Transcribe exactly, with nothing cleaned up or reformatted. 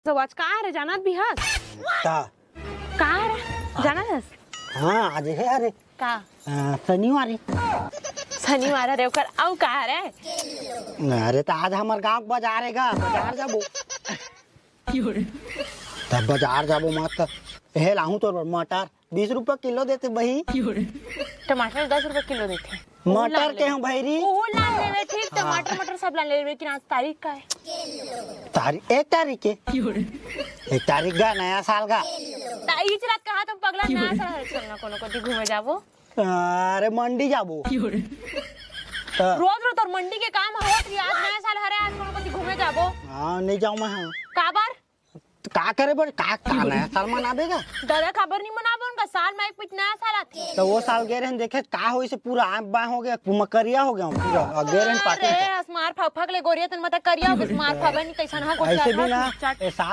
तो आज का हरे, जानत भी हस? का? का हरे, जानत हस? हाँ, आज हे, अरे। का? आ, शनिवार हे। शनिवार हरे, ओकर अउ का हरे? अरे, त आज हमर गांव के बाजार हे गा, बाजार जाबो। तब बाजार जाबो मत। हे लाहूं तोर बर मटर, बीस रुपया किलो देथे बही। टमाटर दस रुपया किलो देथे। मटर के हूँ भैरी। ओहो लान लेवे, ठीक, हाँ। टमाटर मटर सब लान लेवे, लेकिन आज तारीख का हे? तारीख, एक तारीख के। एक तारीख का, नया साल का। त इच रात कहा तुम पगला, नया साल हरे, चल ना कोनो कोती घूमे जाबो। अरे मंडी जाबो। त रोज रोज तोर मंडी के काम होत रही, आज नया साल हरे, आज कोनो कोती घूमे जाबो। हाँ, नहीं जाऊँ मैं, हाँ। काबर? त का करे बर, का, का नया साल मनाबे गा? दादा, काबर नहीं मनाबो, उनका साल में एक पीट नया साल आथे। त वो साल गे रहेन देखे, का होइसे, पूरा आँख बाँह हो गया, मकरिया हो गया हूँ पूरा। अउ गे रहेन पार्टी अरे, में। हस मार फक फक ले गोरिया, तन मत करिया हो गया, मार फक नहीं, तैसन हो, ऐसे भी ना, चट। ए साल